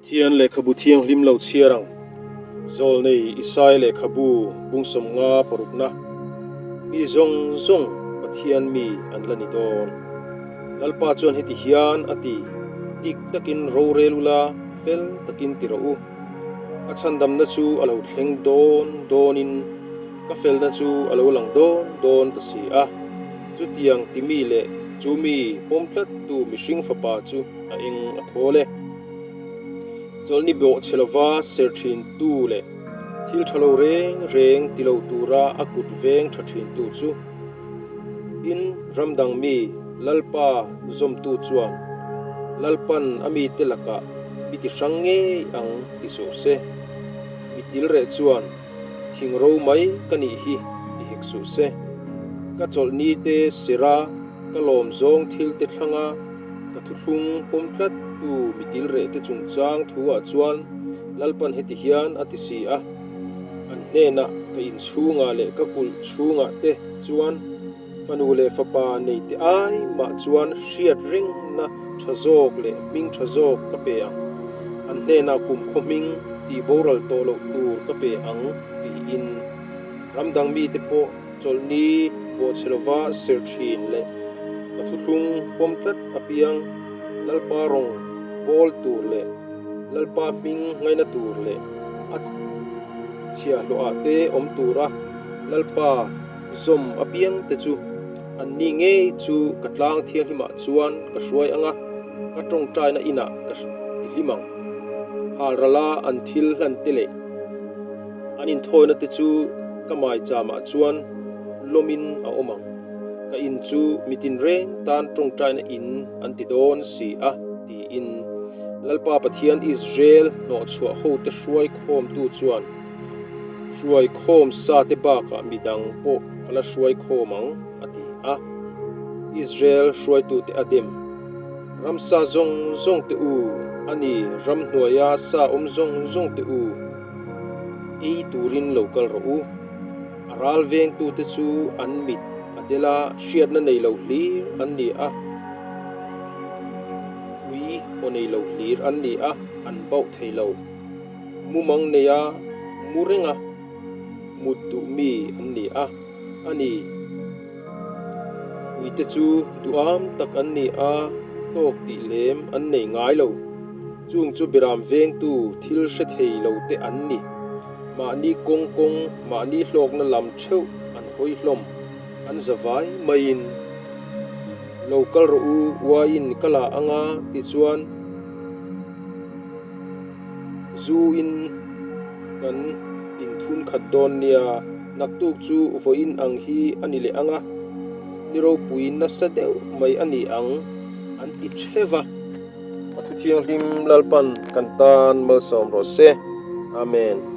Pathian lehkhabu thianghlim lo chhiar ang. Zawlnei Isai lehkhabu bung 50 parukna. Mi zawng zawng Pathian mi an la ni dawn. Lalpa chuan heti hian a ti, Dik takin rorel ula, fel takin ti rawh u. Ka chhandamna chu a lo thleng dawn dawnin ka felna chu a lo lang dawn dawn ta si a. Chutiang ti mi leh chu mi pawm tlattu mihring fapa chu a eng a thawl e. Chawlhni bawh chhe lova ser thintu leh thil tha lo reng reng ti lo tura a kut veng tha thintu chu tin ram dang mi Lalpa zawmtu chuan Lalpan a mite lakah mi ti hrang ngei ang ti suh se. Mi tilreh chuan thing ro mai ka nih hi ti hek suh se. Ka chawlhni te sera Ka lawm zawng thil te thlanga ka thuthlung pawm tlat tu mi tilreh te chungchang thu ah chuan Lalpan heti hian a ti si a, An hnenah ka inchhungah leh ka kulh chhungah te chuan fanu leh fapa nei te ai mah chuan hriat rengna tha zawk leh hming tha zawk ka pe ang, an hnenah kumkhaw hming tih boral tawh loh tur ka pe ang tiin ramdang mite pawh Chawlhni bawhchhe lova ser thin leh ka thuthlung pawm tlat apiang Lalpa rawng bawl tur leh Lalpa hming ngaina tur leh a chhiahhlawhah te awm tura Lalpa zawm apiang te chu anni ngei chu ka tlang thianghlimah chuan ka hruai ang a, ka tawngtaina inah ka tihlim ang. Halrala an thil hlan te leh An inthawina te chu ka maichamah chuan lawmin a awm ang. Ka in chu mitin reng tan tawngtaina in an ti dawn si a, tiin Lalpa Pathian Israel hnawhchhuah hote hruai khawmtu chuan hruai khawm sa te bakah midang pawh ka la hruai khawm ang, a ti a. Israel hruaitute a dem. Ramsa zawng zawng te u, a ni, ramhnuaia sa awm zawng zawng te u, ei turin lo kal rawh u. A ral vengtute chu an mit a del a, hriatna nei lo hlir an ni a, ui aw nei lo hlir an ni a, an bauh thei lo. Mumang neia mu renga mut duh mi an ni a, a ni. Uite chu duham tak an ni a, tawk tih lem an nei ngai lo. Chung chu biram vengtu thil hre thei lo te an ni. Mahni kawng kawng, mahni hlawkna lam theuh an hawi hlawm, an za vai maiin. Lo kal rawh u, uaiin ka la anga tichuan zu in kan inthun khat dawn nia, naktuk chu vawiin ang hi a ni leh anga, ni ropui nasa deuh mai a ni ang an ti theuh a. A thu thianghlim Lalpan kan tan malsawm rawh se. Amen.